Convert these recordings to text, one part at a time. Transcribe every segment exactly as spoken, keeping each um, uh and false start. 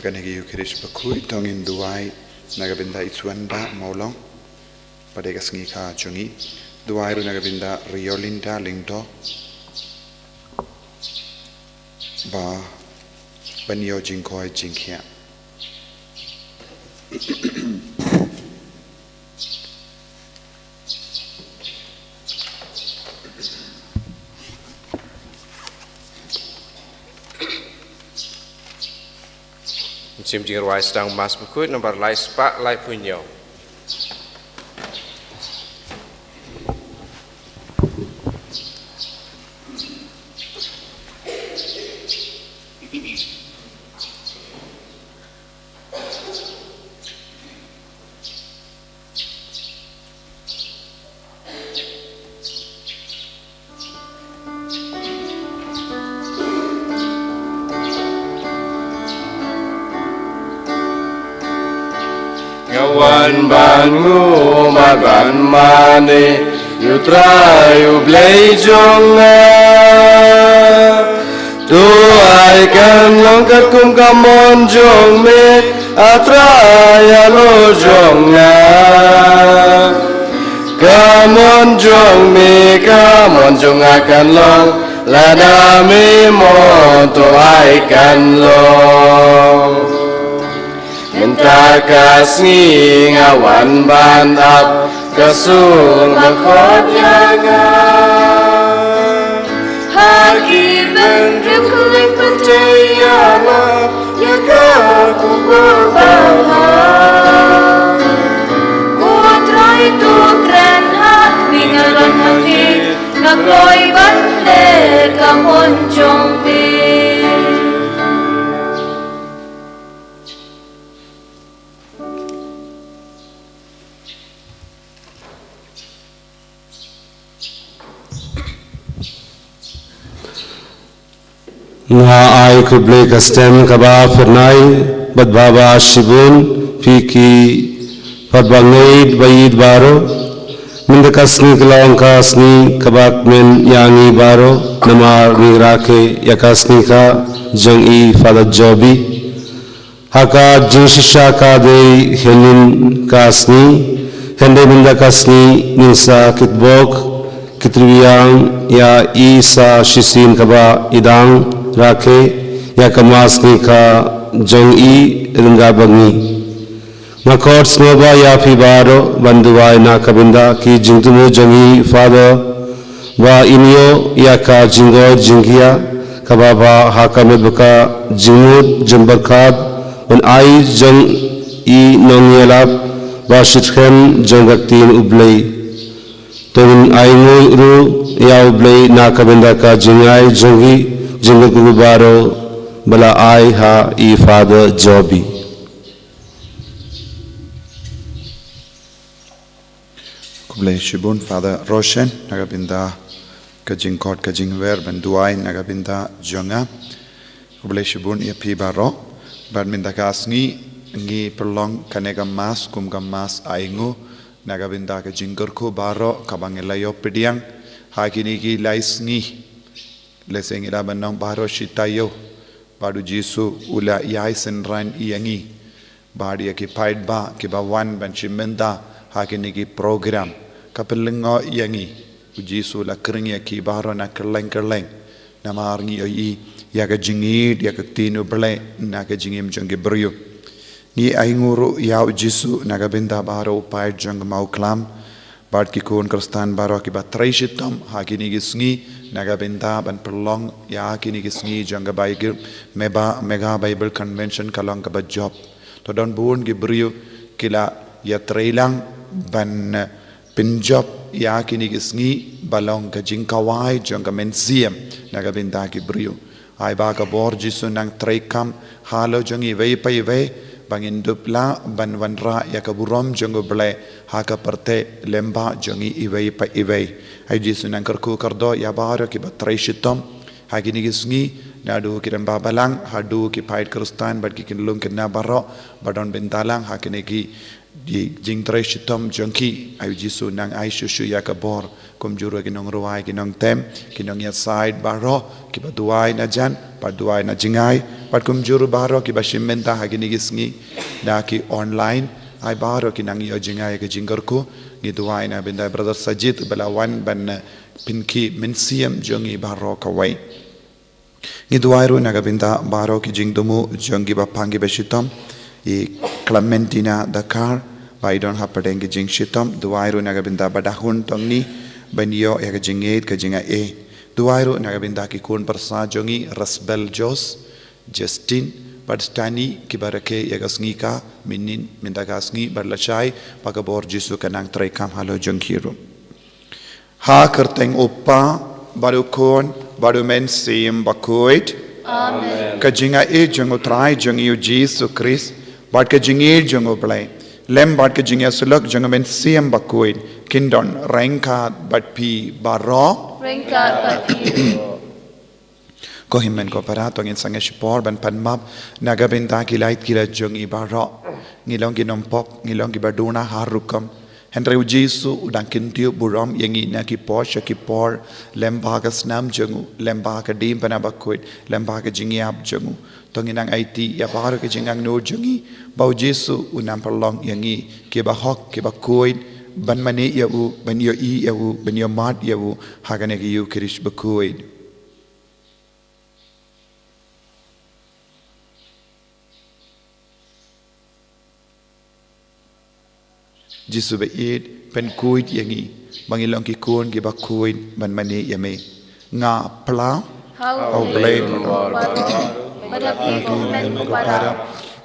Kane ka Eucharist bakhuid to ngin duwai na ka bynta i Suanda Mawlong. Pat ïa ka sngi kha jong i. Duwai ruh na ka bynta Riolinda Lyngdoh. Ba ban ïoh jingkoit jingkhiah. Mynsiem jingrwai sdang Mass bakhuid nambar lai spah laiphew hynñiew. Nga wan ban ngummat ban mane ïa u Trai u Blei jong nga. To ai kan long katkum ka mon jong me, A Trai halor jong nga. Ka mon jong me, ka mon jong nga kan long, lada me mon to ai kan long. Mynta ka sngi nga wan ban ap ka sur ba khot ïa nga. Ha ki bynriew kylleng pynthei ïa la ïa ka khubor ba bha. Ko Trai to kren ha kane nga don hangne, nga kloi ban leh ka mon jong me. Nga ai khublei ka stem kaba phyrnai bad ba ba shibun phi ki paid bangeit ba ïeit baroh. Mynta ka sngi ka long ka sngi kaba kmen ïa ngi baroh namar ngi rakhe ïa ka sngi ka jong i Father Joby. Ha ka jingshisha ka dei hynnin ka sngi, hynrei mynta ka sngi ngin sa kitbok kitrwiang ïa i sa shisien kaba i dang rakhe ïa ka Mass sngi ka jong i rynda ba ngi. Nga khot sngewbha ïa phi baroh ban duwai na ka bynta ki jingthmu jong i Father ba in ïoh ïa ka jingkoit jingkhiah kaba bha ha ka met bad ka jingmut jingpyrkhat ban ai jong i nongïalap ba shitrhem jong ka ktien U Blei. To ngin ainguh ruh ïa U Blei na ka bynta ka jingai jong ki jingkyrkhu baroh ba la ai ha i Father Joby. Khublei shibun Father Roshan na ka bynta ka jingkhot ka jingwer ban duwai na ka bynta jong nga. Khublei shibun ïa phi baroh. Bad mynta ka sngi ngi pynlong kane ka Mass kum ka Mass ainguh na ka bynta ka jingkyrkhu baroh kaba ngi la ïoh pdiang ha kine ki lai sngi. Lehse ngi la ban ong baroh shi taïew bad U Jisu u la ïai synran ïa ngi. Bad ïa ki paidbah kiba wan ban shim bynta ha kine ki program ka pynlyngngoh ïa ngi. U Jisu u la khring ïa ki baroh na kylleng kylleng. Namar ngi ïohi ïa ka jingïeit ïa ka ktien U Blei na ka jingim jong ki briew. Ngi ainguh ruh ïa U Jisu na ka bynta baroh u paid jong ka Mawkhlam bad ki khun Khristan baroh kiba trei shitom ha kine ki sngi na ka bynta ban pynlong ïa kine ki sngi jong ka Bible, Meba, Mega Bible Convention ka long kaba jop. To don bun ki briew ki la ïatreilang ban pynjop ïa kine ki sngi ba long ka jingkawai jong ka mynsiem na ka bynta ki briew. Ai ba ka bor Jisu nang treikam halor jong iwei pa iwei ba ngin dup lah ban wanrah ïa ka burom jong U Blei ha ka pyrthei lyngba jong iwei pa iwei. Ai Jisu nang kyrkhu kyrdoh ïa baroh kiba trei shitom ha kine ki sngi, naduh ki rangbah balang haduh ki paid Khristan bad ki khynnah lum khynnah baroh ba don bynta lang ha kine ki jingtrei shitom jong ki. Ai Jisu nang ai shuh shuh ïa ka bor kumjuh ruh ki nongrwai, ki nongtem, ki nongïasaid baroh kiba duwai na jan bad duwai na jngai. Bad kumjuh ruh baroh kiba shim bynta ha kine ki sngi da ki online, ai baroh ki nang ïoh jngai ïa ka jingkyrkhu. Ngi duwai na ka bynta Brother Sajid ba la wan ban, eh, pynkiew mynsiem jong ngi baroh kawei. Ngi duwai ruh na ka bynta baroh ki jingthmu jong kiba pang kiba shitom, i Clementina Dakar, ba i don hapdeng ki jingshitom. Duwai ruh na ka bynta ba dang hun tang ngi ban ïoh ïa ka jingngeit ka jingai. Duwai ruh na ka bynta ki khun pyrsa jong ngi, Rasbel Jos, Justin bad Stani, kiba rakhe ïa ka sngi ka mynnin mynta ka sngi, bad lashai ba ka bor Jisu ka nang treikam halor jong ki ruh. Ha ka kyrteng U Kpa bad U Khun bad U Mynsiem Bakhuid. Amen. Ka jingai jong U Trai jong ngi U Jisu Khrist bad ka jingïeit jong U Blei lem bad ka jingïasyllok jong U Mynsiem Bakhuid kin don ryngkat bad phi baroh. Ryngkat bad phi. Ko hynmen ko para, to ngin sangeh shipor ban pan map na ka bynta ki lait ki lait jong ngi baroh. Ngi long ki nongpop, ngi long kiba duna har rukom. Hynrei U Jisu u dang kyntiew burom ïa ngi na ki por sha ki por, lem bad ka snam jong u, lem bad ka diengphna bakhuid, lem bad ka jingïap jong u. To ngin nang aiti ïa baroh ki jingangnud jong ngi ba U Jisu un nang pynlong ïa ngi kiba hok kiba khuid ban mane ïa u, ban ïohi ïa u, ban ïohmad ïa u ha kane ka Ïukharist bakhuid. Jisu ba ïeit, pynkhuid ïa ngi ba ngin long ki khun kiba khuid ban mane ïa me. Nga phla ha U Blei, ba la pynlong ïa ngi na ka para,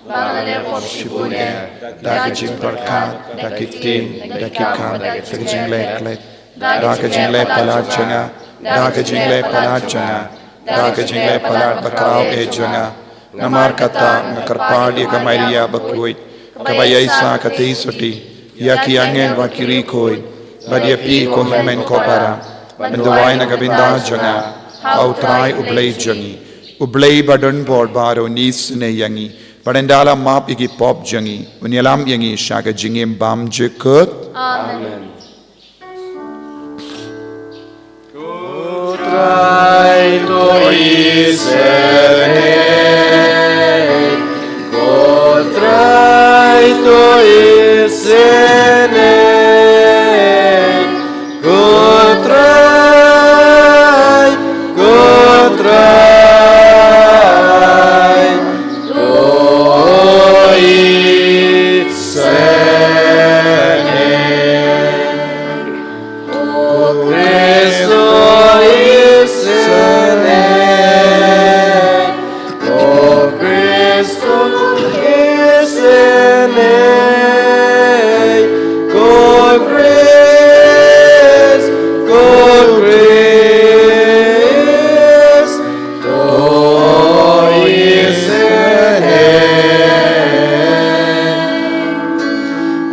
ba ngi la leh pop shibun eh da ka jingpyrkhat, da ki ktien, da ki kam, da ka jingleh klet, da ka jingleh palat jong nga, da ka jingleh palat jong nga, da ka jingleh palat bakhraw eh jong nga. Namar kata nga kyrpad ïa ka Maria bakhuid, kaba ïaishah katei shatei, ïa ki angel bad ki riewkhuid, bad ïa phi ko hynmen ko para, ban duwai na ka bynta jong nga ha U Trai U Blei jong ngi. U Blei ba don bor baroh un isynei ïa ngi bad un da la map ïa ki pop jong ngi, un ïalam ïa ngi sha ka jingim bymjukut. Amen. Ko Trai to isynei, ko Trai to isynei, ko Trai, ko Trai to isynei. Ko Khrist to isynei, ko Khrist to isynei, ko Khrist, ko Khrist to isynei.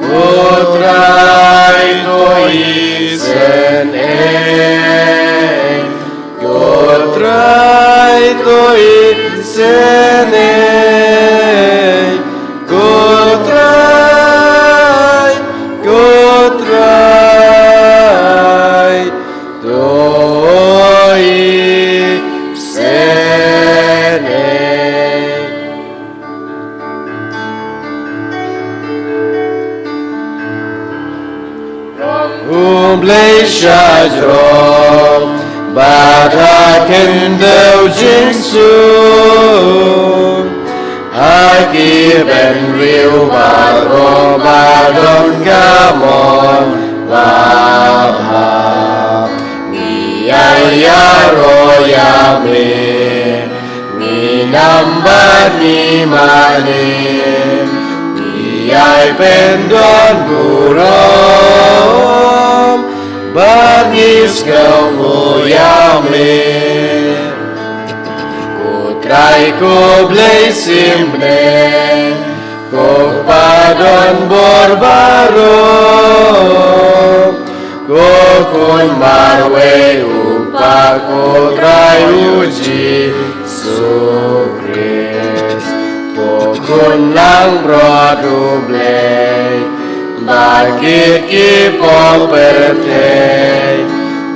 Ko Trai to isynei, ko Trai to isynei, ko Trai, ko Trai to isynei. U Blei shajrong bad ha khyndew jingsuk, ha ki bynriew baroh ba don ka mon babha, ngi ïai ïaroh ïa me, ngi nam bad ngi mane, ngi ïai pyndonburom bad ngi sngewnguh ïa me. Ko Trai ko Blei sim bneng, ko Kpa don bor baroh, ko Khun marwei U Kpa, ko Trai U Jisu Khrist, ko Khun langbrot U Blei, ba kit ki pop pyrthei,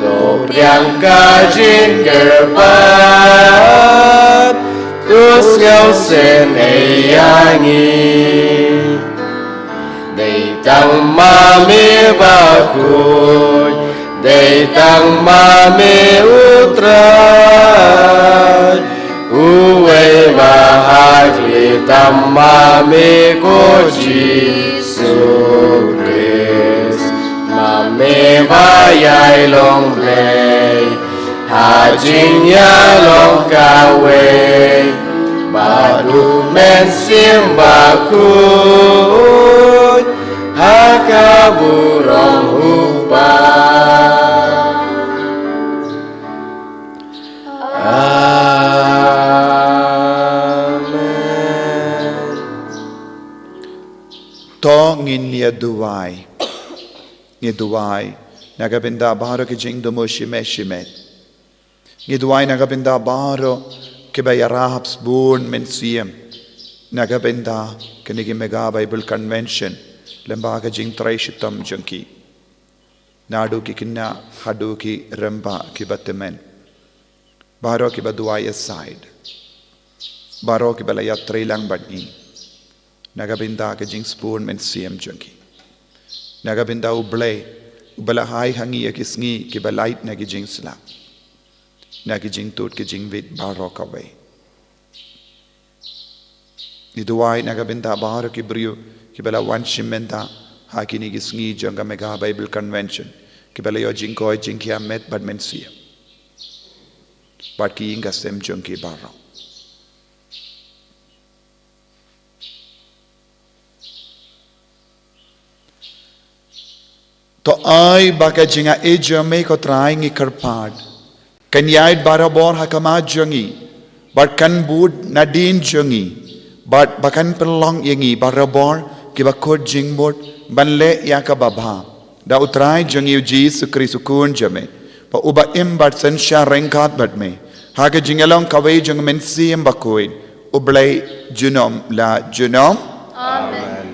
to pdiang ka jingkyrpad, to sngew sien ei ïa ngi. Dei tang ma me ba khuid, dei tang ma me U Trai, uwei ba ha khlieh tam ma me ko Jisu Khrist, ma me ba ïai long Blei ha jingïalong kawei, bad U Mynsiem Bakhuid ha ka burom U Kpa. Amen. To ngin ïa duwai. Ngi duwai na ka bynta baroh ki jingthmu shimet shimet. Ngi duwai na ka bynta baroh kiba ïarap sbun mynsiem na ka bynta kane ka Mega Bible Convention lyngba ka jingtrei shitom jong ki, naduh ki khynnah haduh ki rangbah kiba tymmen. Baroh kiba duwai aside, baroh kiba la ïatrei lang bad ngi na ka bynta ka jingsbun mynsiem jong ki, na ka bynta U Blei uba la hai ha ngi ïa ki sngi kiba lait na ki jingslap, na ki jingtud ki jingwit baroh kawei. Ngi duwai na ka bynta baroh ki briew kiba la wan shim bynta ha kine ki sngi jong ka Mega Bible Convention, kiba la ïoh jingkoit jingkhiah met bad mynsiem, bad ki ïing ki sem jong ki baroh. To ai ba ka jingaiei jong me ko Trai ngi kyrpad kan ïaid barabor ha khmat jong ngi, bad kan bud nadien jong ngi, bad ba kan pynlong ïa ngi barabor kiba kut jingmut ban leh ïa kaba bha da U Trai jong ngi U Jisu Khrist U Khun jong me, ba uba im bad synshar ryngkat bad me ha ka jingïalong kawei jong U Mynsiem Bakhuid, U Blei junom la junom. Amen.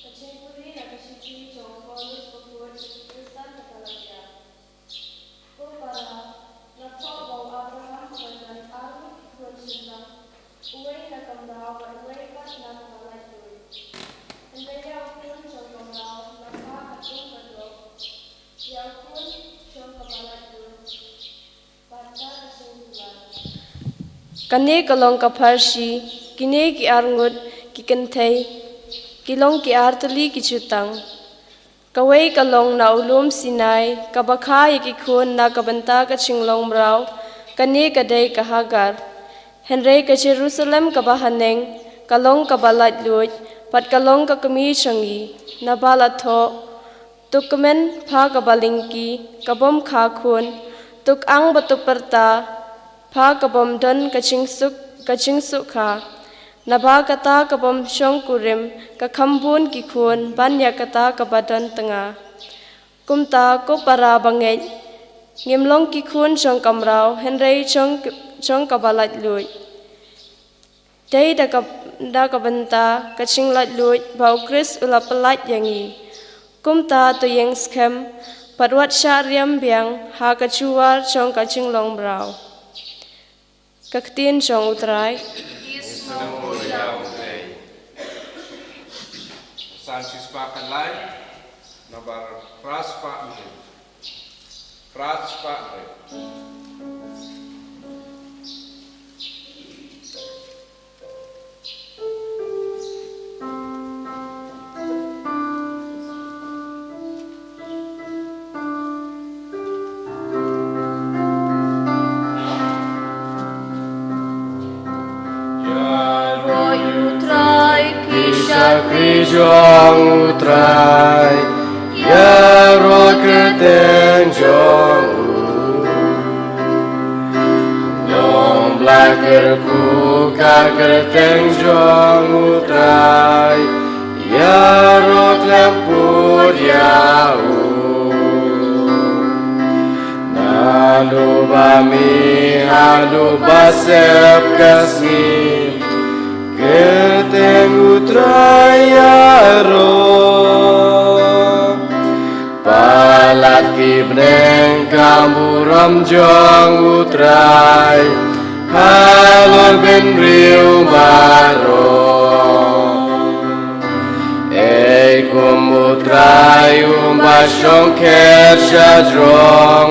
Ka jingpule na ka shithi jong u Paulus bakhuid sha ki Khristan na Galatia. Ko para, nga thoh ba u Abraham u la don arngut ki khun shynrang, uwei na ka mraw bad uwei pat na kaba laitluid. Hynrei ïa u khun jong ka mraw la phah katkum ka doh, ïa u khun jong kaba laitluid. Kane ka long ka pharshi, kine ki arngut ki kynthei ki long ki artylli ki jutang. Kawei ka long na u lum Sinai, kaba kha ïa ki khun na ka bynta ka jinglong mraw, kane ka dei ka Hagar. Hynrei ka Jerusalem kaba haneng ka long kaba laitluid, bad ka long ka kmie jong ngi, naba la thoh, to kmen pha kaba lyngkhi, ka bym kha khun, to ang bad to pyrta pha ka bym don ka jingsuk, ka jingsukha. Naba kata ka bym shongkurim ka kham bun ki khun ban ïa kata kaba don tnga. Kumta ko para bangeit, ngim long ki khun jong ka mraw, hynrei jong, jong kaba laitluid. Dei da ka, da ka bynta ka jinglaitluid ba u Khrist u la pyllait ïa ngi. Kumta to ïeng skhem bad wat shah riam biang ha ka jubor jong ka jinglong mraw. Ka ktien jong u Trai. San shispah khatlai, nabar phra spah hynriew. Phra spah hynriew. Ïaroh ïa u Trai, phi shakri jong u Trai. Ïaroh kyrteng jong u. Long ba la kyrkhu ka kyrteng jong u Trai. Ïaroh khlem pud ïa u. Naduh ba mih haduh ba sep ka sngi, kyrteng u Trai ïaroh. Palat ki bneng ka burom jong u Trai halor bynriew baroh. Ei kum u Trai uba shong khet shajrong,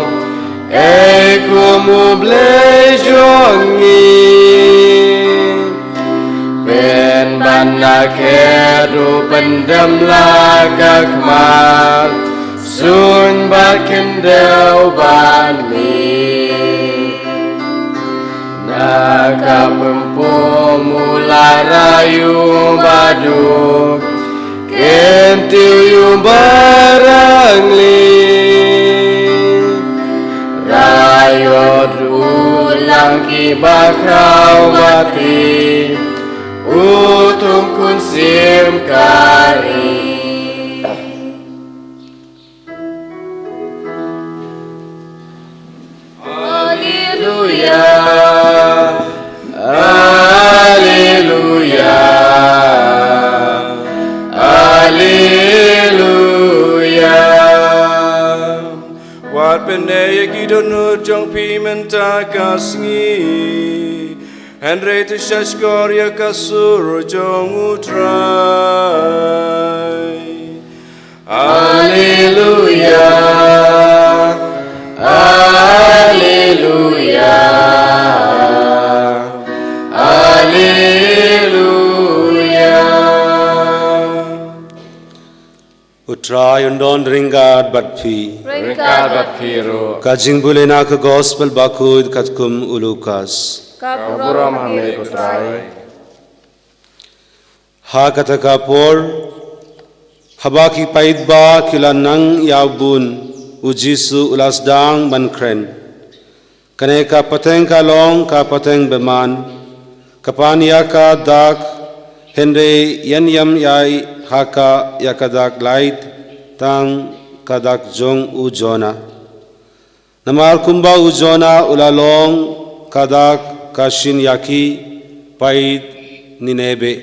ei kum u Blei jong ngi. Pynban la khet ruh pyndem la ka khmat, suiñ bad khyndew bad mih. Na ka pynpum u la rai uba duk, kyntiew uba rangli. Rai ïoh u lang ki bakhraw bati, u thung khun sim ka ri. Alleluia, alleluia, alleluia. Wat pyneh ïa ki dohnud jong phi mynta ka sngi, hynrei to shahshkor ïa ka sur jong u Trai. Alleluia, alleluia, alleluia. U Trai un don ryngkat bad phi. Ryngkat bad phi ruh. Ka jingpule na ka Gospel bakhuid katkum u Lukas. Ka burom ha me ko Trai. Ha kata ka por, haba ki paidbah ki la nang ïa bun, u Jisu u la sdang ban kren. Kane ka pateng ka long ka pateng bymman, ka pan ïa ka dak, hynrei ïañiam ïa i ha ka ïa ka dak lait, tang ka dak jong u Jonah. Namar kumba u Jonah u la long, ka dak ka shin ïa ki paid Nineveh.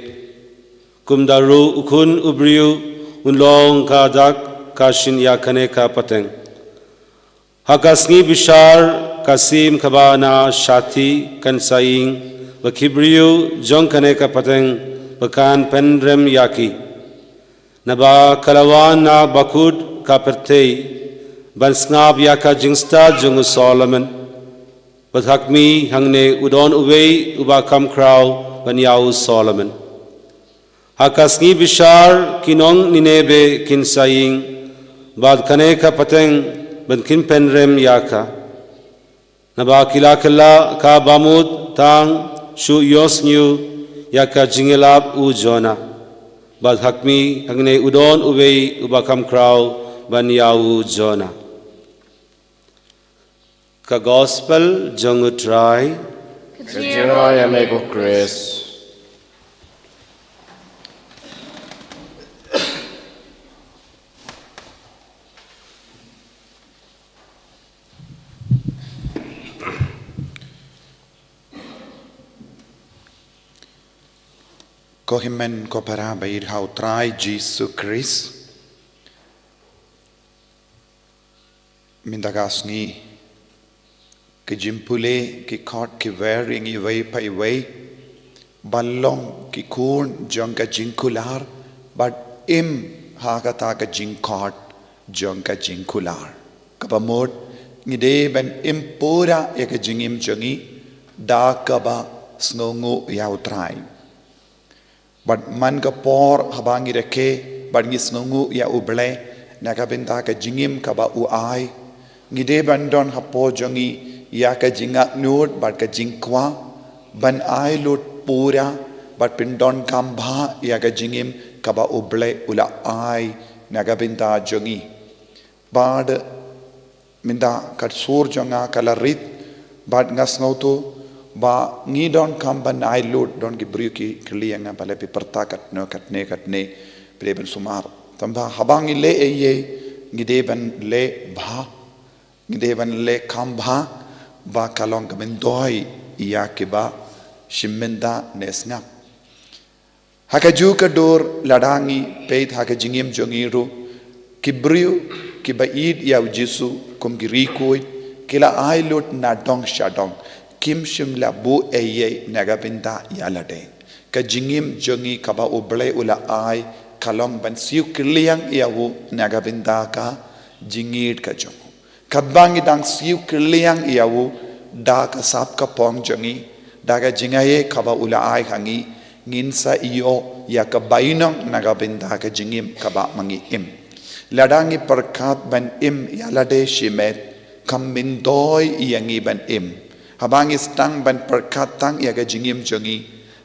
Kumta ruh u Khun u Briew un long ka dak ka shin ïa kane ka pateng. Ha ka sngi bishar ka sim kaba na shathie kan sa ïeng, ba ki briew jong kane ka pateng ba kan pynrem ïa ki. Naba ka la wan na bakut ka pyrthei, ban sngap ïa ka jingstad jong u Solomon. Bad ha khmih hangne u don uwei uba kham khraw ban ïa u Solomon. Ha ka sngi bishar ki nong Nineveh kin sa ïeng, bad kane ka pateng ban kin pynrem ïa ka. Naba ki la kylla ka bamut tang shu ïohsngew ïa ka jingïalap u Jonah. Bad ha khmih hangne u don uwei uba kham khraw ban ïa u Jonah. Ka Gospel jong u Trai. Ka jingïaroh ïa me ko Khrist. Ko hynmen ko para ba ïeit ha u Trai Jisu Khrist. Mynta ka sngi, ki jingpule ki khot ki wer ïa ngi iwei pa iwei, ban long ki khun jong ka jingkular, bad im ha kata ka jingkhot jong ka jingkular. Kaba mut, ngi dei ban im pura ïa ka jingim jong ngi da kaba sngewnguh ïa u Trai. Bad man ka por haba ngi rakhe bad ngi sngewnguh ïa u Blei na ka bynta ka jingim kaba u ai, ngi dei ban don hapoh jong ngi ïa ka jingangnud bad ka jingkwah ban ai lut pura bad pyndonkam bha ïa ka jingim kaba u Blei u la ai na ka bynta jong ngi. Bad mynta ka sur jong nga ka la rit, bad nga sngewthuh ba ngi donkam ban ai lut. Don ki briew ki kylli ïa nga, balei phi pyrta katno katne katne. Phi dei ban sumar. Tangba haba ngi leh ei ei, ngi dei ban leh bha, ngi dei ban leh kham bha, ba ka long ka myntoi ïa kiba shim bynta ne sngap. Ha kajuh ka dur lada ngi peit ha ka jingim jong ngi ruh, ki briew kiba ïeit ïa u Jisu kum ki riewkhuid, ki la ai lut na dong sha dong, kim shym la buh ei ei na ka bynta ïa lade. Ka jingim jong ngi kaba U Blei u la ai ka long ban siew kylliang ïa u na ka bynta ka jingngeit ka jong u. Katba ngi dang siew kylliang ïa u da ka sap ka phong jong ngi, da ka jingaiei kaba u la ai ha ngi, ngin sa ïoh ïa ka bainong na ka bynta ka jingim kaba ma ngi im. Lada ngi pyrkhat ban im ïa lade shimet, kam myntoi ïa ngi ban im. Haba ngi sdang ban pyrkhat tang ïa ka jingim jong ngi,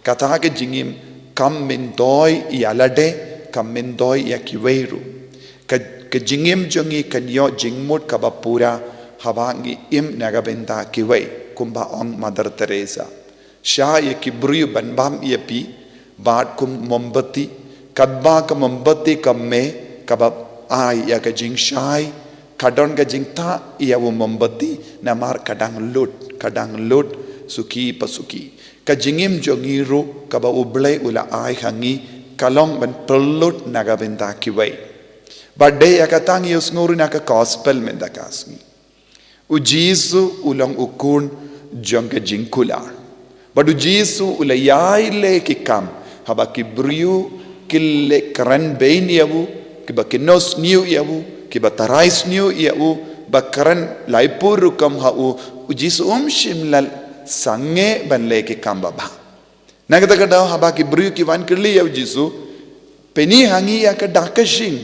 kata ka jingim kam myntoi ïa lade, kam myntoi ïa kiwei ruh. Ka, ka jingim jong ngi kan ïoh jingmut kaba pura haba ngi im na ka bynta kiwei, kumba ong Mother Teresa. Shah ïa ki briew ban bam ïa phi, bad kum mombati, katba ka mombati ka mih, kaba ai ïa ka jingshai, ka don ka jingtah ïa u mombati, namar ka dang lut, ka dang lut suki pa suki. Ka jingim jong ngi ruh kaba U Blei u la ai ha ngi, ka long ban pynlut na ka bynta kiwei. Bad dei ïa kata ngi ïohsngew ruh na ka gospel mynta ka sngi. U Jisu u long u khun jong ka jingkular. Bad u Jisu u la ïai leh ki kam haba ki briew ki la kren bein ïa u, kiba kynnoh sniew ïa u, kiba tharai sniew ïa u, ba kren laiphew rukom ha u, u Jisu um shym la sangeh ban leh ki kam babha. Na kata ka daw haba ki briew ki wan kylli ïa u Jisu, pyni ha ngi ïa ka dak ka shin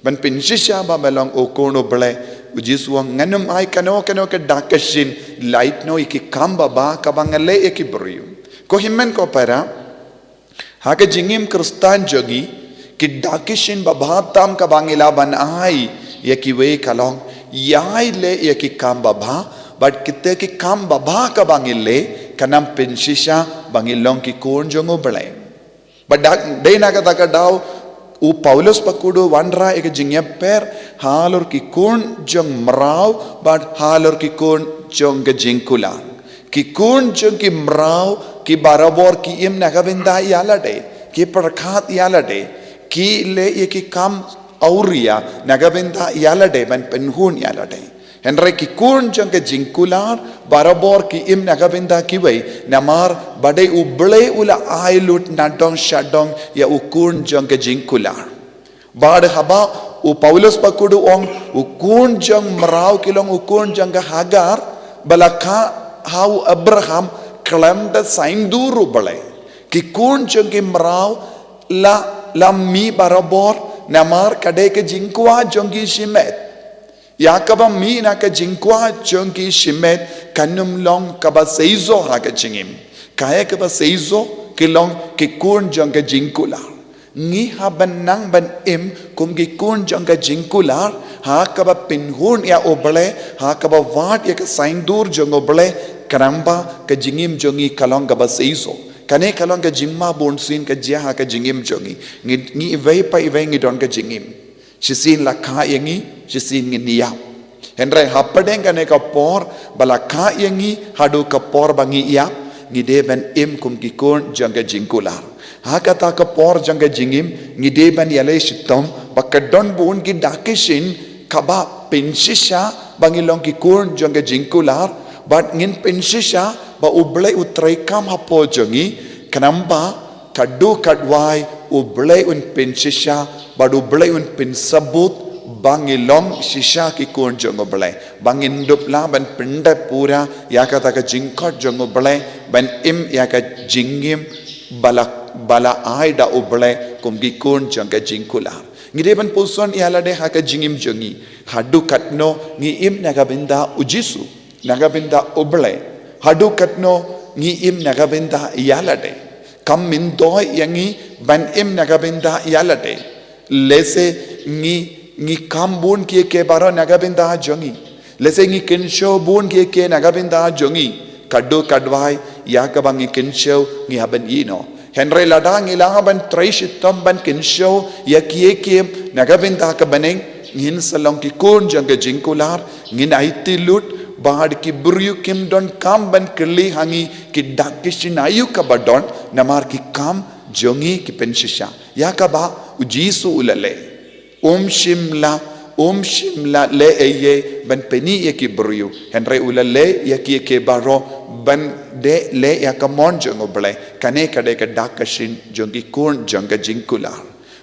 ban pynshisha ba me long u Khun U Blei. U Jisu u ong, ngan ym ai kano kano ka dak ka shin, lait noh ïa ki kam babha kaba nga leh ïa ki briew. Ko hynmen ko para, ha ka jingim Khristan jong ngi, ki dak ki shin babha tam kaba ngi lah ban ai ïa kiwei ka long, ïai leh ïa ki kam babha, bad kita ki kam babha kaba ngi leh, kan ym pynshisha ba ngi long ki khun jong U Blei. Bad dei na kata ka daw, u Paulus bakhuid u wanrah ïa ka jingïapher halor ki khun jong mraw bad halor ki khun jong ka jingkular. Ki khun jong ki mraw ki barabor ki im na ka bynta ïa lade, ki pyrkhat ïa lade, ki leh ïa ki kam awria na ka bynta ïa lade ban pynhun ïa lade. Hynrei ki khun jong ka jingkular barabor ki im na ka bynta kiwei, namar ba dei U Blei u la ai lut na dong sha dong ïa u khun jong ka jingkular. Bad haba u Paulus bakhuid u ong, u khun jong mraw ki long u khun jong ka Hagar, ba la kha ha u Abraham khlem da saiñdur U Blei. Ki khun jong ki mraw la, la mih barabor, namar ka dei ka jingkwah jong ki shimet. Ïa kaba mih na ka jingkwah jong ki shimet kan ym long kaba seisoh ha ka jingim. Kaei kaba seisoh, ki long ki khun jong ka jingkular. Ngi hap ban nang ban im kum ki khun jong ka jingkular, ha kaba pynhun ïa U Blei, ha kaba wad ïa ka saiñdur jong U Blei, khnang ba ka jingim jong ngi ka long kaba seisoh. Kane ka long ka jingma bunsien ka jia ha ka jingim jong ngi. Ngi, ngi iwei pa iwei ngi don ka jingim. Shisien la kha ïa ngi, shisien ngin ïap. Hynrei hapdeng kane ka por ba la kha ïa ngi haduh ka por ba ngi ïap, ngi dei ban im kum ki khun jong ka jingkular. Ha kata ka por jong ka jingim, ngi dei ban ïaleh shitom ba ka don bun ki dak ki shin kaba pynshisha ba ngi long ki khun jong ka jingkular, bad ngin pynshisha ba U Blei u treikam hapoh jong ngi, khnang ba katto katwai U Blei un pynshisha, bad U Blei un pynsabut ba ngi long shisha ki khun jong U Blei. Ba ngin dup lah ban pyndep pura ïa kata ka jingkhot jong U Blei, ban im ïa ka jingim ba la, ba la ai da U Blei kum ki khun jong ka jingkular. Ngi dei ban puson ïa lade ha ka jingim jong ngi. Haduh katno ngi im na ka bynta U Jisu, na ka bynta U Blei. Haduh katno ngi im na ka bynta ïa lade. Kam myntoi ïa ngi ban im na ka bynta ïa lade. Lehse ngi, ngi kham bun kiei kiei baroh na ka bynta jong ngi. Lehse ngi kynshew bun kiei kiei na ka bynta jong ngi. Katto katwai ïa kaba ngi kynshew ngi hap ban ïehnoh. Hynrei lada ngi lah ban trei shitom ban kynshew ïa ki ïa ki, na ka bynta ka bneng, ngin sa long ki khun jong ka jingkular, ngin aiti lut ba ki briew kim donkam ban kylli ha ngi ki dak ki shin aïu kaba don, namar ki kam jong ngi ki pynshisha. Ïa kaba u Jisu u la leh. Um shym la, um shym la leh ei ei ban pyni ïa ki briew. Hynrei u la leh ïa ki ïa ki baroh ban dei leh ïa ka mon jong U Blei. Kane ka dei ka dak ka shin jong ki khun jong ka jingkular.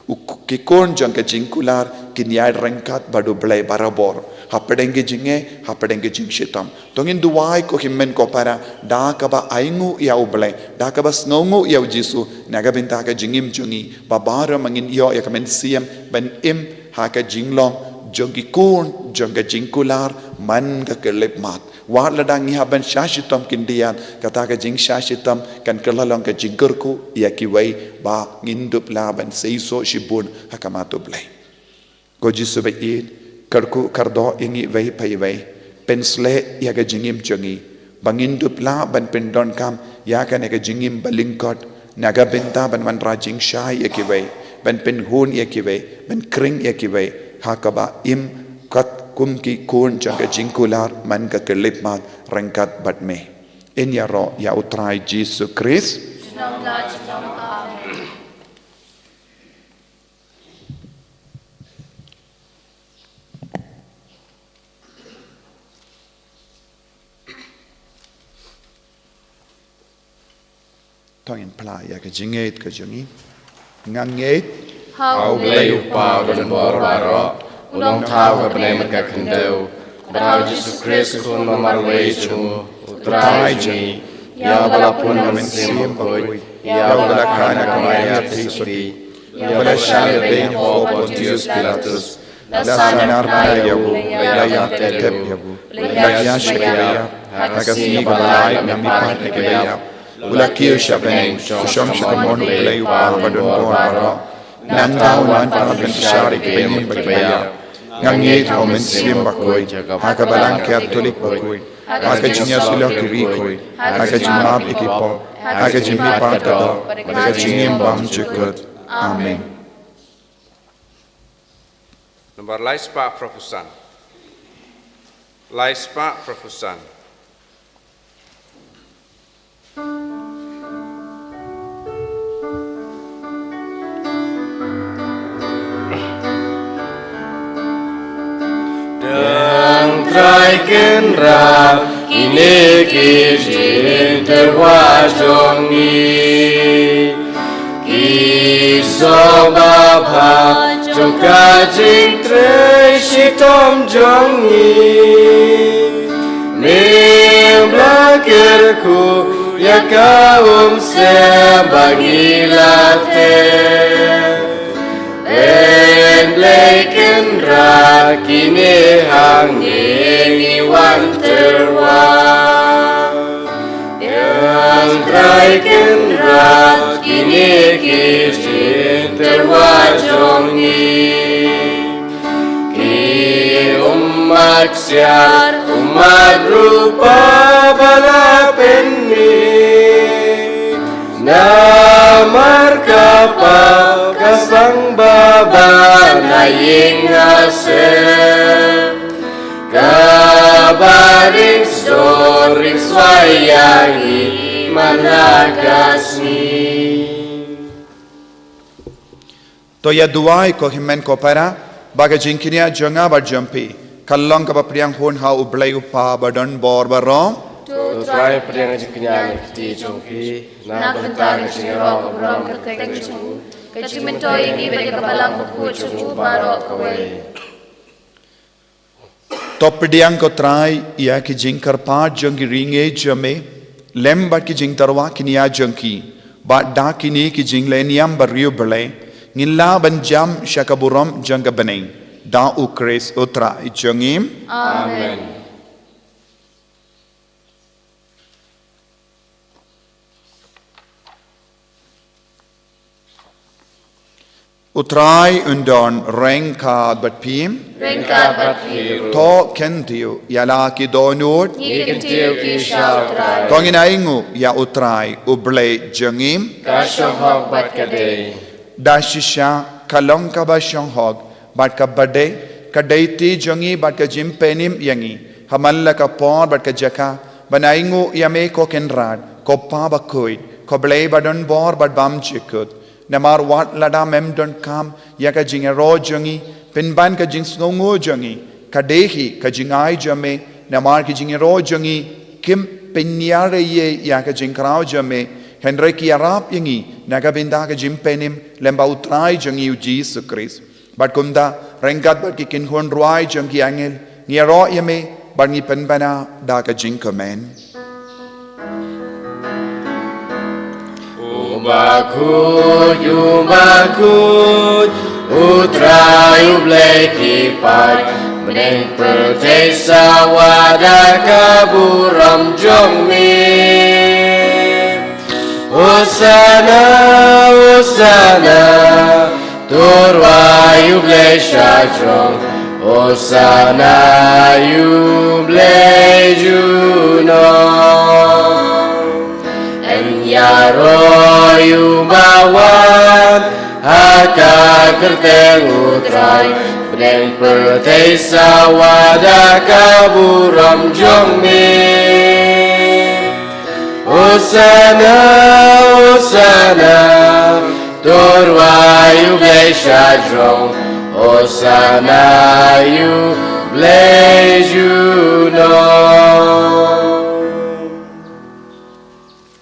U k-, ki khun jong ka jingkular kin ïaid ryngkat bad U Blei barabor. Hapdeng ki jingeh, hapdeng ki jingshitom. To ngin duwai ko hynmen ko para, da kaba ainguh ïa U Blei, da kaba sngewnguh ïa u Jisu, na ka bynta ka jingim jong ngi, ba baroh ma ngin ïoh ïa ka mynsiem ban im ha ka jinglong jong ki khun jong ka jingkular man ka khyllipmat. Wat lada ngi hap ban shah shitom khyndiat, kata ka jingshah shitom kan kylla long ka jingkyrkhu ïa kiwei, ba ngin dup lah ban seisoh shibun ha khmat U Blei. Ko Jisu ba ïeit, kyrkhu kyrdoh ïa ngi iwei pa iwei. Pynshlei ïa ka jingim jong ngi, ba ngin dup lah ban pyndonkam ïa kane ka jingim ba lyngkot, na ka bynta ban wanrah jingshai ïa kiwei, ban pynhun ïa kiwei, ban khring ïa kiwei, ha kaba im katkum ki khun jong ka jingkular man ka khyllipmat ryngkat bad me. Yn ïaroh ïa U Trai Jisu Khrist. To ngin phla ïa ka jingngeit ka jong ngi. Nga ngeit ha U Blei U Kpa uba don bor baroh, U Nongthaw uba bneng bad ka khyndew, bad ha U Jisu Khrist U Khun ba marwei jong U, U Trai jong ngi, ïa uba la pun ha U Mynsiem Bakhuid, ïa uba la kha na ka Maria theisotti, ïa uba la shah lade hapoh Pontius Pilatus, la sahnarphna ïa u, la ïaid thep ïa u, la ïaid sha ka ïap, ha ka sngi ba lai namar ki ïap, u la kiew sha bneng, u shong sha kamon U Blei U Kpa uba don bor baroh. Nangta un wan pat ban bishar ïa ki bymman bad ki baïap. Nga ngeit ha U Mynsiem Bakhuid, ha ka Balang Katholik bakhuid, ha ka jingïasyllok ki riewkhuid, ha ka jingmap ïa ki pop, ha ka jingmihpat ka doh, bad ka jingim bymjukut. Amen. Nambar lai spah phra phew san. Lai spah phra phew san. Dang Trai Kynrad, kine ki jingtyrwa jong ngi. Ki song babha jong ka jingtrei shitom jong ngi. Me la kyrkhu ïa ka umsem ba ngi la teh. Wen Blei Kynrad, kine hangne ngi wan tyrwa. Ïa Trai Kynrad, kine ki jingtyrwa jong ngi. Ki ummat ksiar, ummat rupa ba la pynmih. Namar ka pap ka sangba ba na ïing ha sem. Kaba ring sdor ring swai ïa ngi man la ka sngi. To ïa duwai ko hynmen ko para, ba ka jingkñia jong nga bad jong phi kan long kaba pdiang hun ha U Blei U Kpa ba don bor baroh. To U Trai pdiang ka jingkñia na ka kti jong phi, na ka bynta ka jingïaroh ka burom ka kyrteng jong u, ka jingmyntoi ïa ngi bad ïa ka Balang Bakhuid jong u baroh kawei. To pdiang ko Trai ïa ki jingkyrpad jong ki riewngeit jong me lem bad ki jingtyrwa kñia jong ki, bad da kine ki jingleh niam ba riewblei ngin lah ban jam sha ka burom jong ka bneng. Da U Khrist U Trai jong ngi. Amen. U Trai un don ryngkat bad phi. Ryngkat bad phi ruh. To kyntiew ïa la ki dohnud. Ngi kyntiew ki sha U Trai. To ngin ainguh ïa U Trai, U Blei jong ngi. Ka shong hok bad ka dei. Da shisha ka long kaba shong hok bad kaba dei, ka dei ti jong ngi bad ka jingpynim ïa ngi ha man la ka por bad ka jaka, ban ainguh ïa me ko Kynrad, ko Pa bakhuid, ko Blei ba don bor bad bymjukut. Namar wat lada mem donkam ïa ka jingïaroh jong ngi, pynban ka jingsngewnguh jong ngi ka dei hi ka jingai jong me. Namar ki jingïaroh jong ngi kim pynïar ei ei ïa ka jingkhraw jong me, hynrei ki ïarap ïa ngi na ka bynta ka jingpynim lem bad U Trai jong ngi U Jisu Khrist. Bad kumta, ryngkat bad ki kynhun rwai jong ki angel, ngi ïaroh ïa me bad ngi pynbna da ka jingkmen. U bakhuid, u bakhuid, U Trai U Blei ki paid, bneng pyrthei sawa da ka burom jong me. Hosana, Hosana, to rwai U Blei shajrong. Hosana ïa U Blei junom. Yn ïaroh ïa u ba wan ha ka kyrteng U Trai, bneng pyrthei sawa da ka burom jong me. Hosana, Hosana, to rwai U Blei shajrong. Hosana ïa U Blei junom.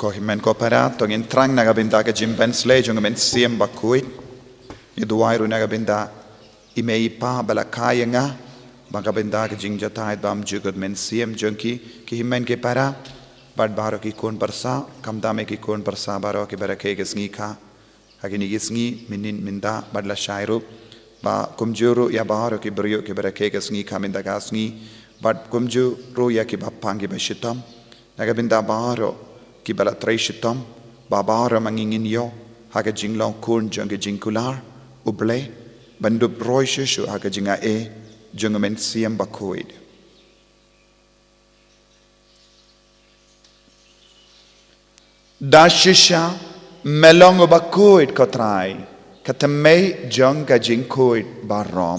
Ko hynmen ko para, to ngin thrang na ka bynta ka jingpynshlei jong U Mynsiem Bakhuid. Ngi duwai ruh na ka bynta i mei i pa ba la kha ïa nga, ba ka bynta ka jingjahthait bymjukut mynsiem jong ki, ki hynmen ki para, bad baroh ki khun pyrsa, khamtam ïa ki khun pyrsa baroh kiba rakhe ka sngi kha ha kine ki sngi, mynnin mynta bad lashai ruh, ba kumjuh ruh ïa baroh ki briew kiba rakhe ka sngi kha mynta ka sngi, bad kumjuh ruh ïa kiba pang kiba shitom. Na ka bynta baroh kiba la trei shitom, ba baroh ma ngi ngin ïoh ha ka jinglong khun jong ka jingkular U Blei, ban dup roi shuh shuh ha ka jingai jong U Mynsiem Bakhuid. Da shisha me long uba khuid, ko Trai, ka thymmei jong ka jingkhuid baroh.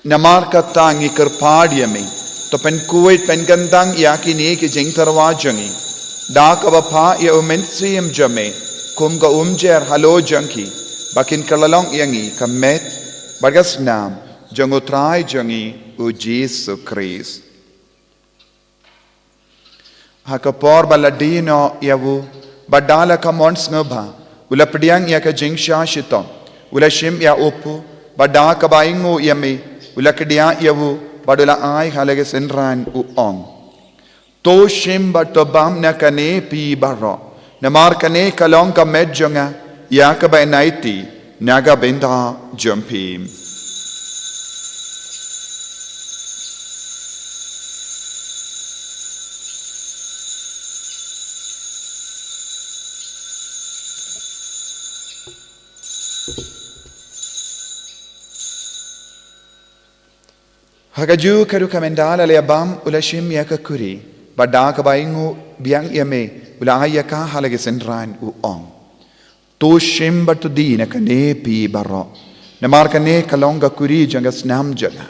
Namar kata ngi kyrpad ïa me, to pynkhuid pynkyntang ïa kine ki jingtyrwa jong ngi da kaba phah ïa U Mynsiem jong me kum ka umjer halor jong ki, ba kin kylla long ïa ngi ka met bad ka snam jong U Trai jong ngi U Jisu Khrist. Ha ka por ba la die noh ïa u, bad da la ka mon sngewbha, u la pdiang ïa ka jingshah shitom, u la shim ïa u kpu, bad da kaba ainguh ïa me, u la kdiah ïa u, bad u la ai ha la ka synran, u ong: To shim bad to bam na kane phi baroh, namar kane ka long ka met jong nga, ïa kaba yn aiti na ka bynta jong phi. Ha kajuh ka rukom, ynda la leh bam, u la shim ïa ka kuri, bad da kaba ainguh biang ïa me, u la ai ïa ka ha la ka synran, u ong: To shim bad to die na kane phi baroh, namar kane ka long ka kuri jong ka snam jong nga,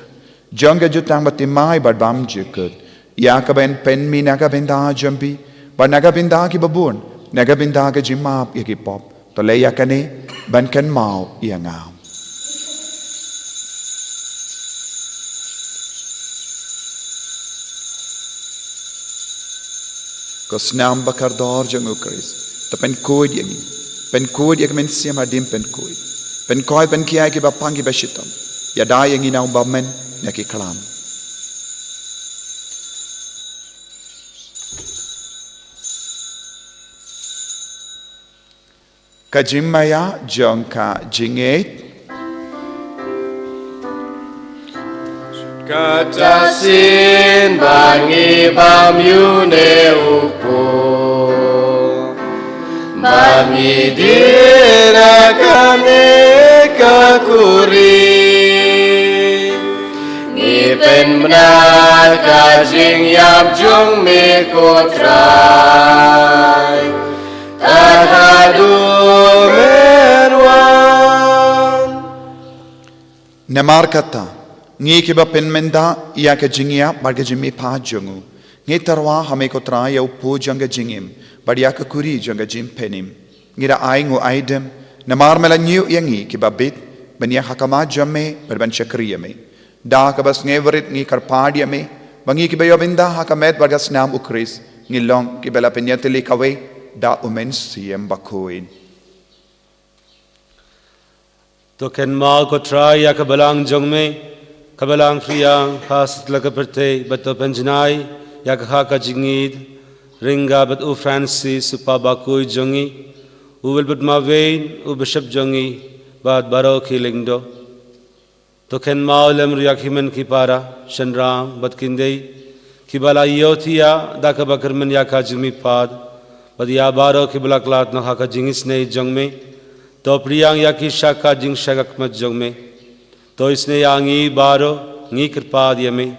jong ka jutang bathymmai bad bymjukut, ïa kaba yn pynmih na ka bynta jong phi bad na ka bynta kiba bun, na ka bynta ka jingmap ïa ki pop. To leh ïa kane ban kynmaw ïa nga. Ko snam bakordor jong U Khrist, to pynkhuid ïa ngi, pynkhuid ïa ka mynsiem hadien pynkhuid, pynkhuid, pynkhia ïa kiba pang kiba shitom, ïada ïa ngi na u bymman na ki khlam. Ka jingmaïa jong ka jingngeit. Kata shisien ba ngi bam ïa une u kpu, ba ngi die na kane Mynta ka jingïap jong me ko Trai, tad haduh men wan. Namar kata, ngi kiba pynmynta ïa ka jingïap bad ka jingmihpat jong u, ngi tyrwa ha me ko Trai ïa u pud jong ka jingim bad ïa ka kuri jong ka jingpynim. Ngi da ai ngu aidem, namar me la ñiew ïa ngi kiba bit ban ïeng ha khmat jong me bad ban shakri ïa me. Da kaba sngewrit ngi kyrpad ïa me ba ngi kiba ïoh bynta ha ka met bad ka snam u Khrist, ngi long kiba la pynïatylli kawei da u Mynsiem Bakhuid. To kynmaw ko Trai ïa ka balang jong me, ka balang Khriang ha satlak ka pyrthei, bad to pynjanai ïa ka ha ka jingïeit ryngkat bad u Francis u Papa Bakhuid jong ngi, u Wilbert Marwein u Bishop jong ngi, bad baroh ki lyngdoh. To kynmaw lem ruh ïa ki hynmen ki para, shynrang bad khyndiat, kiba la ïohthiah da kaba kyrmen ïa ka jingmihpat, bad ïa baroh kiba la khlad noh ha ka jingisynei jong me. To pdiang ïa ki sha ka jingshakmat jong me. To isynei ïa ngi baroh, ngi kyrpad ïa me,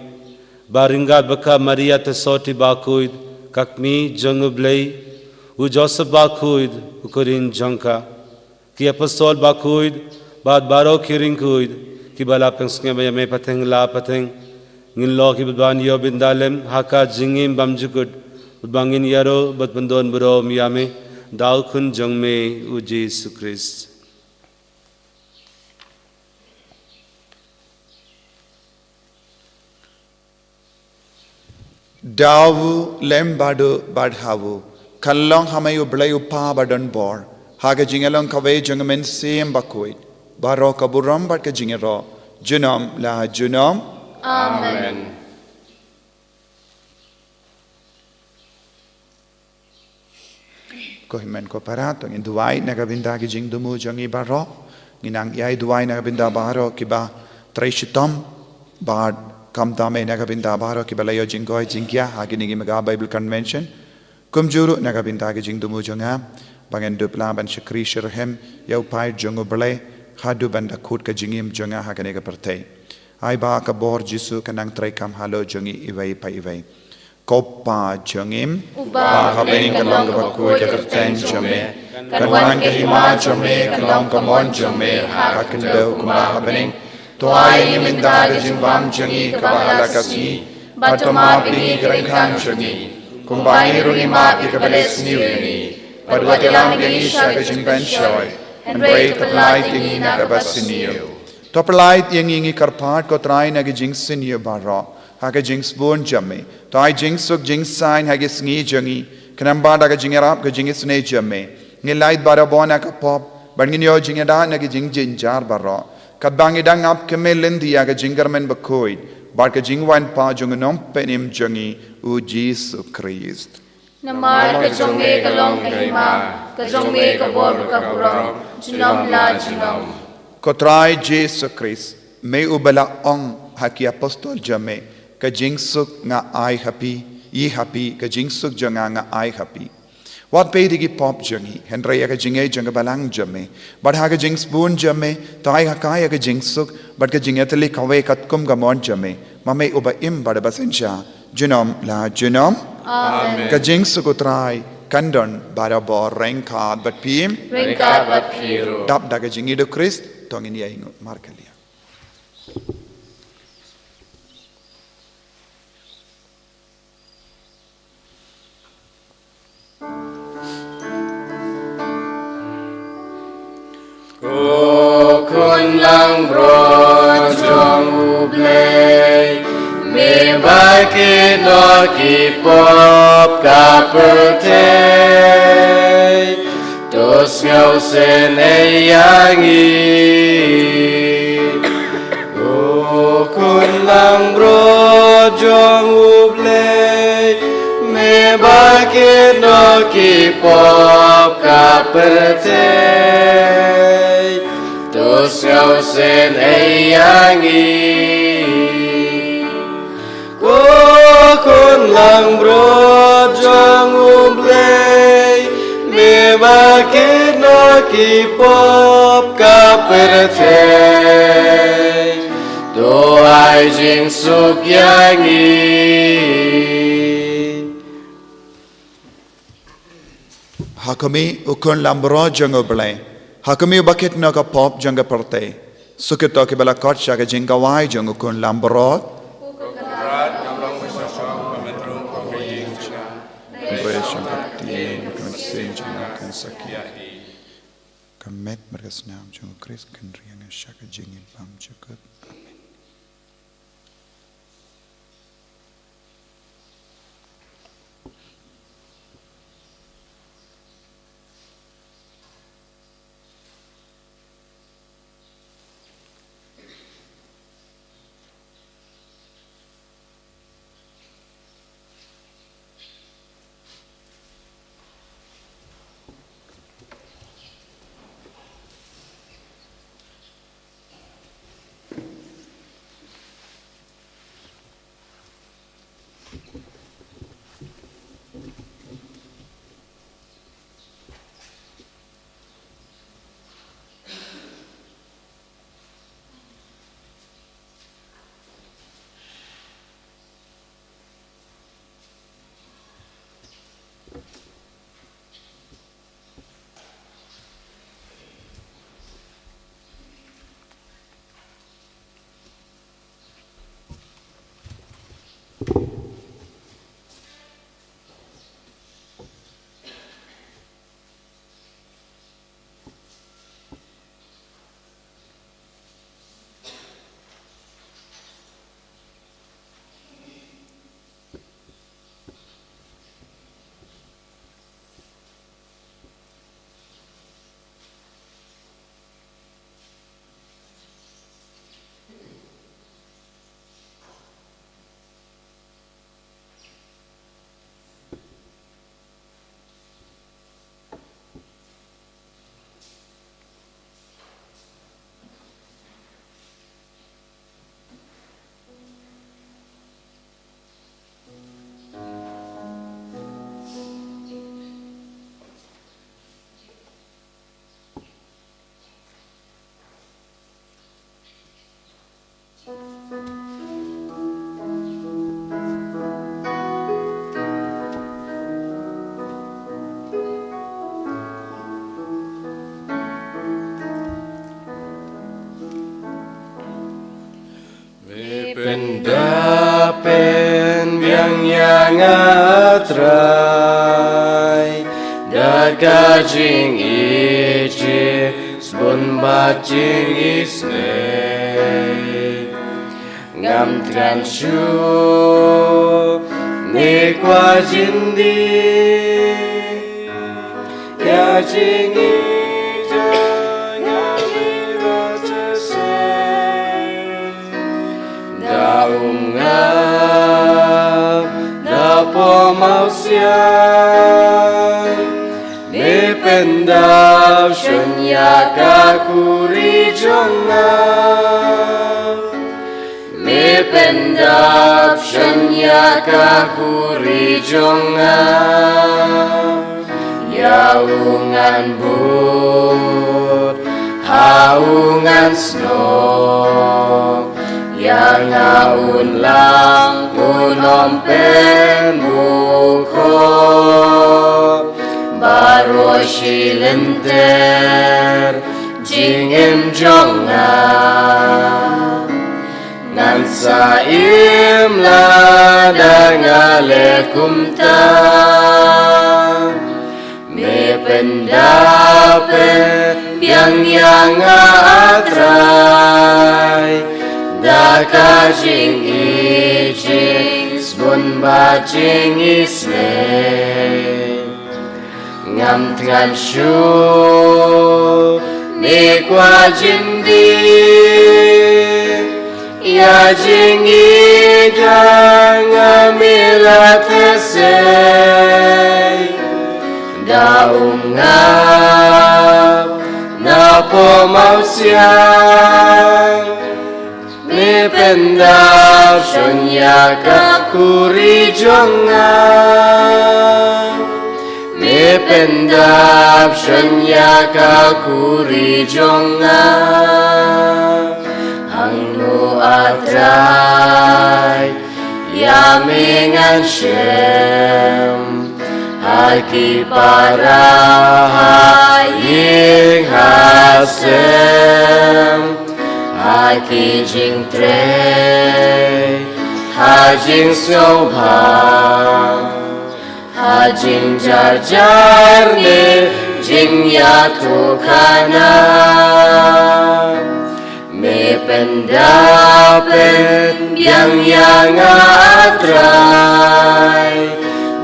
ba ryngkat bad ka Maria Theisotti Bakhuid, ka Kmie jong u Blei, u Joseph Bakhuid u kurim jong ka, ki Apostol Bakhuid bad baroh ki riewkhuid kiba la pynsngewbha ïa me pateng la pateng, ngin long kiba ban ïoh bynta lem ha ka jingim bymjukut, bad ba ngin ïaroh bad pyndonburom ïa me da u Khun jong me u Jisu Khrist. Da u lem bad u bad ha u, kan long ha me u Blei u Kpa badonbor, ha ka jingïalong kawei jong u Mynsiem Bakhuid, baroh ka burom bad ka jingïaroh junom la junom. Amen. Ko hynmen ko para, to ngin duwai na ka bynta ki jingthmu jong ngi baroh. Ngi nang ïai duwai na ka bynta baroh kiba trei shitom, bad khamtam eh na ka bynta baroh kiba la ïoh jingkoit jingkhiah ha kine ki Mega Bible Convention. Kumjuh ruh na ka bynta ki jingthmu jong nga, ba ngan dup lah ban shakri shitrhem ïa u paid jong u Blei haduh ban da kut ka jingim jong nga ha kane ka pyrthei. Ai ba ka bor Jisu kan nang treikam halor jong ngi iwei pa iwei. Ko Pa jong ngi, uba ha bneng, kan long kaba khuid ka kyrteng jong me. Kan wan ka hima jong me, kan long ka mon jong me ha ka khyndew kumba ha bneng. To ai ïa ngi mynta ka jingbam jong ngi kaba ha la ka sngi. Bad to map ïa ngi ki ryngkang jong ngi, kumba ngi ruh ngi map ïa kiba leh sniew ïa ngi. Bad wat ïalam ïa ngi sha ka jingpynshoi, hynrei to pyllait ïa ngi na kaba sniew. To pyllait ïa ngi, ngi kyrpad ko Trai, na ki jingsniew baroh ha ka jingsbun jong me. To ai jingsuk jingsaiñ ha ki sngi jong ngi, khnang ba da ka jingïarap ka jingisynei jong me, ngin lait barabor na ka pop, bad ngin ïoh jingïada na ki jingjynjar baroh, katba ngi dang ap kmie lynti ïa ka jingkyrmen bakhuid bad ka jingwan pat jong u Nongpynim jong ngi u Jisu Khrist. Namar ka jong me ka long ka hima, ka jong me ka bor ka burom, junom la junom. Ko Trai Jisu Khrist, me uba la ong ha ki apostol jong me, ka jingsuk nga ai ha phi, ïa ha phi, ka jingsuk jong nga nga ai ha phi. Wat peit ïa ki pop jong ngi, hynrei ïa ka jingngeit jong ka balang jong me. Bad ha ka jingsbun jong me, to ai ha ka ïa ka jingsuk bad ka jingïatylli kawei katkum ka mon jong me, ma me uba im bad uba synshar junom la junom. Amen. Ka jingsuk u Trai kan don barabor ryngkat bad phi. Ryngkat bad phi ruh. Dap da ka jingïeit u Khrist, to ngin ïainguh markylliang. Ko Khun langbrot jong U Blei, me ba kit noh ki pop ka pyrthei, to sngewsynei ïa ngi. Ko Khun langbrot jong U Blei, me ba kit noh ki pop ka pyrthei, to sngewsynei ïa ngi. Ko Khun langbrot jong U Blei, me ba kit noh ki pop ka pyrthei, to ai jingsuk ïa ngi. Ha khmih, u khun langbrot jong U Blei. Ha khmih, uba kit noh ka pop jong ka pyrthei. Suk ïa kito kiba la khot sha ka jingkhawai jong u khun langbrot. Ka met bad ka snam jong U Khrist kan ri ïa nga sha ka jingim bymjukut. Amen. Me pynda pynbiang ïa nga, Trai, da ka jingïeit, jingïeit bun bad jingisynei. Ngam thngan shuh ne kwah jin die ïa jingïeit jong nga, me la thyrsai. Da um ngap, da pom awsiang, me pyndap shun ïa ka khuri jong nga. Me pyndap shun ïa ka khuri jong nga. Ïa u ngan bud, ha u ngan snoh. Ïa nga un lang, un ym pynmukhoh. Baroh shi lynter jingim jong nga. Ngan sa im lada nga leh kumta. Me pyndap pynbiang ïa nga, ah Trai, da ka jingïeit, jingsbun bad jingisynei. Ngam thngan shuh ne kwah jin die ïa jingïeit jong nga, me la thyrsai. Da um ngap, da pom awsiang, me pyndap shun ïa ka khuri jong nga. Me pyndap shun ïa ka khuri jong nga. Hangno Trai, ïa me ngan shim ha ki para, ha ïing ha sem, ha ki jingtrei, ha jingsngewbha, ha jingjarjar ne jingïathuhkhana. Me pynda pynbiang ïa nga, Trai,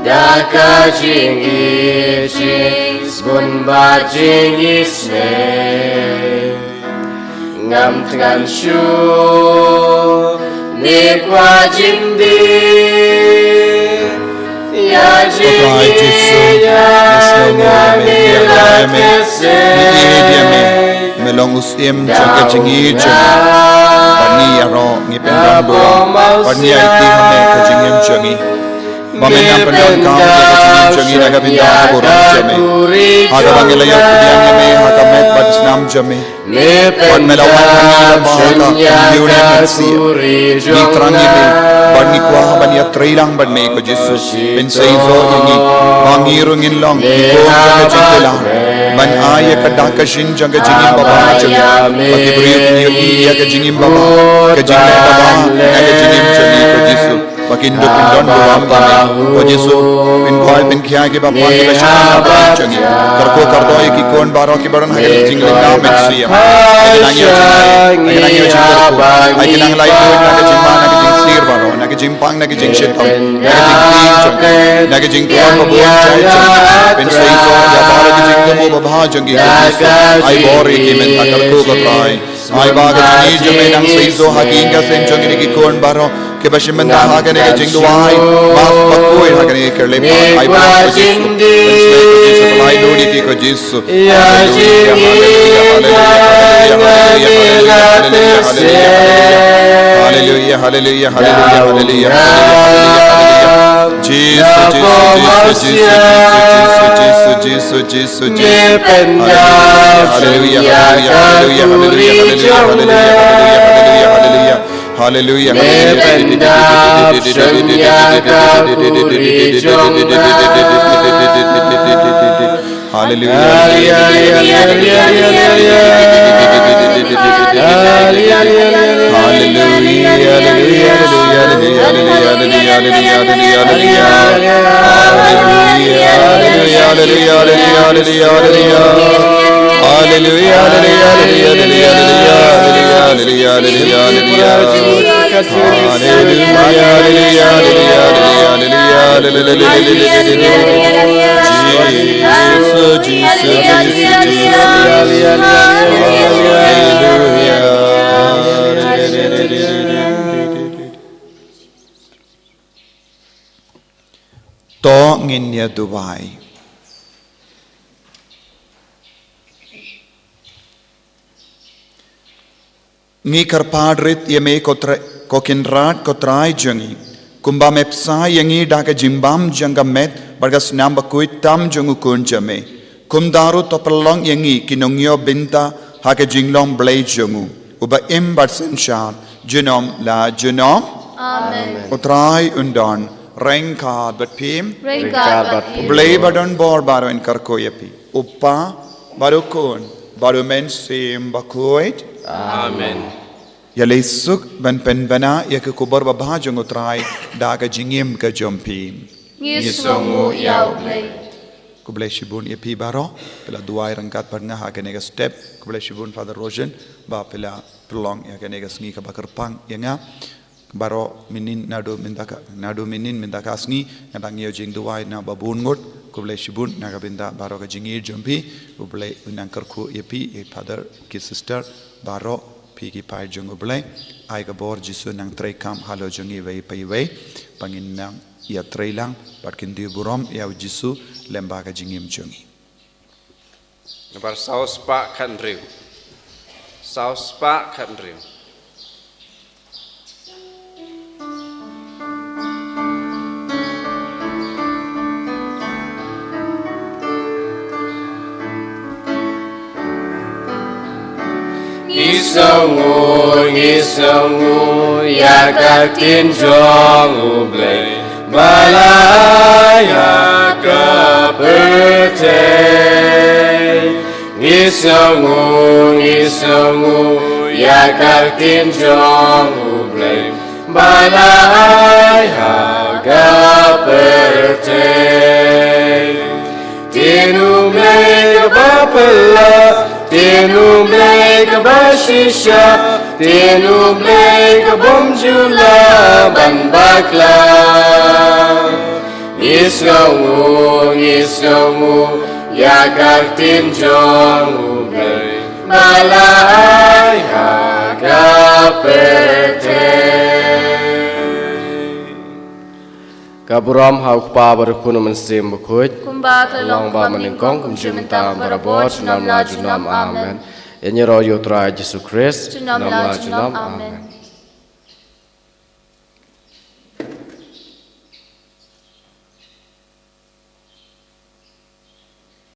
da ka jingïeit, jingsbun bad jingisynei. Ngam thngan shuh ne kwah jingdih ïa jingïeit ïa nga, me la kyrsiew. Me long u syiem jong ka jingïeit jong ngi. Bad ngi ïaroh, ngi pyndonkam, bad ngi aiti ha me ka jingim jong ngi. Ba men nang pyndonkam ïa ka jingim jong ngi na ka bynta ka burom jong me. Ha kaba ngi la ïoh pdiang ïa me ha ka met bad snam jong me. Bad me la wan ha ngi lyngba ka kyndiw ne mynsiem. Ngi thrang ïa me bad ngi kwah ban ïatreilang bad me, ko Jisu. Pynseisoh ïa ngi ba ngi ruh ngin long ki khun jong ka jingkular ban ai ïa ka dak ka shin jong ka jingim babha jong ngi. Ba ki briew kin ïohi ïa ka jingim babha, ka jinglong babha na ka jingim jong ngi, ko Jisu. Ba kin dup kin don burom ïa me, ko Jisu. Pynkhoi pynkhia kiba pang kiba shah na ka jingim jong ngi. Kyrkhu kyrdoh ïa ki khun baroh kiba don ha ka jinglong mynsiem. Ai ki nang ïoh jingkyrkhu, ai ki nang lait luid na ka jingma, na ka jingsir baroh, na ka jingpang, na ka jingshitom, na ka jingtieng jong ki, na ka jingkyrkhu babun jait jong ki. Pynseisoh ïa baroh ki jingthmu babha jong ki, ko Jisu. Ai bor ïa ki mynta, kyrkhu, ko Trai. Ai ba ka jingïeit jong me nang seisoh ha ki ïing ka sem jong kine ki khun baroh kiba shim bynta ha kane ka jingduwai. Ba bakhuid ha kane ka lem, ai ba ka jingduwai, ai ba ka jingduwai, ai ba ka jingduwai. Hallelujah, hallelujah, hallelujah, hallelujah, hallelujah, hallelujah, hallelujah, hallelujah, hallelujah, hallelujah, hallelujah. Jisu, Jisu, Jisu, Jisu, Jisu, Jisu, Jisu, Jisu. Hallelujah, hallelujah, hallelujah, hallelujah, hallelujah, hallelujah, hallelujah. Hallelujah, hallelujah. To ngin ïa duwai. Ngi kyrpad rit ïa me ko Trai, ko Kynrad, ko Trai jong ngi. Kumba me pynshai ïa ngi da ka jingbam jong ka met bad ka snam bakhuid tam jong u Khun jong me, kumta ruh to pynlong ïa ngi ki nongïoh bynta ha ka jinglong Blei jong u, uba im bad synshar junom la junom. Amen. U Trai un don ryngkat bad phi. Ryngkat bad phi. U Blei ba don bor baroh un kyrkhu ïa phi, u Kpa bad u Khun bad u Mynsiem Bakhuid. Amen. Ïaleh suk ban pynbna ïa ka khubor babha jong u Trai da ka jingim ka jong phi. Ngi sngewnguh ïa u Blei. Khublei shibun ïa phi baroh, phi la duwai ryngkat bad nga ha kane ka step. Khublei shibun Father Rogen ba phi la pynlong ïa kane ka sngi kaba kyrpang ïa nga. Baroh mynnin naduh mynta ka, naduh mynnin mynta ka sngi, nga dang ïoh jingduwai na ba bun ngut. Khublei shibun na ka bynta baroh ka jingïeit jong phi. U Blei un nang kyrkhu ïa phi, ïa Father, ki sister baroh, phi ki paid jong u Blei. Ai ka bor Jisu nang treikam halor jong ngi iwei pa iwei, ba ngin nang ïatreilang bad kyndiw burom ïa u Jisu lem bad ka jingim jong ngi. Nambar saw spah khathynriew. Saw spah khathynriew. Ngi Ngi sngew, ngi sngew ïa ka ktien jong U Blei ba la ai ha ka pyrthei. Ngi sngew, ngi sngew ïa ka ktien jong U Blei ba la ai ha ka pyrthei. Ktien U Blei kaba phylla, ktien U Blei kaba shisha, ktien U Blei ka bym ju lah ban bakla. Ngi sngew, ngi sngew ïa ka ktien jong U Blei ba la ai ha ka pyrthei. Ka burom ha U Kpa bad U Khun bad U Mynsiem Bakhuid. Kumba ka la long ba mynnyngkong, kumjuh mynta, barabor, junom la junom. Amen. Ïa ngi ïaroh ïa U Trai Jisu Khrist. Junom la junom. Amen.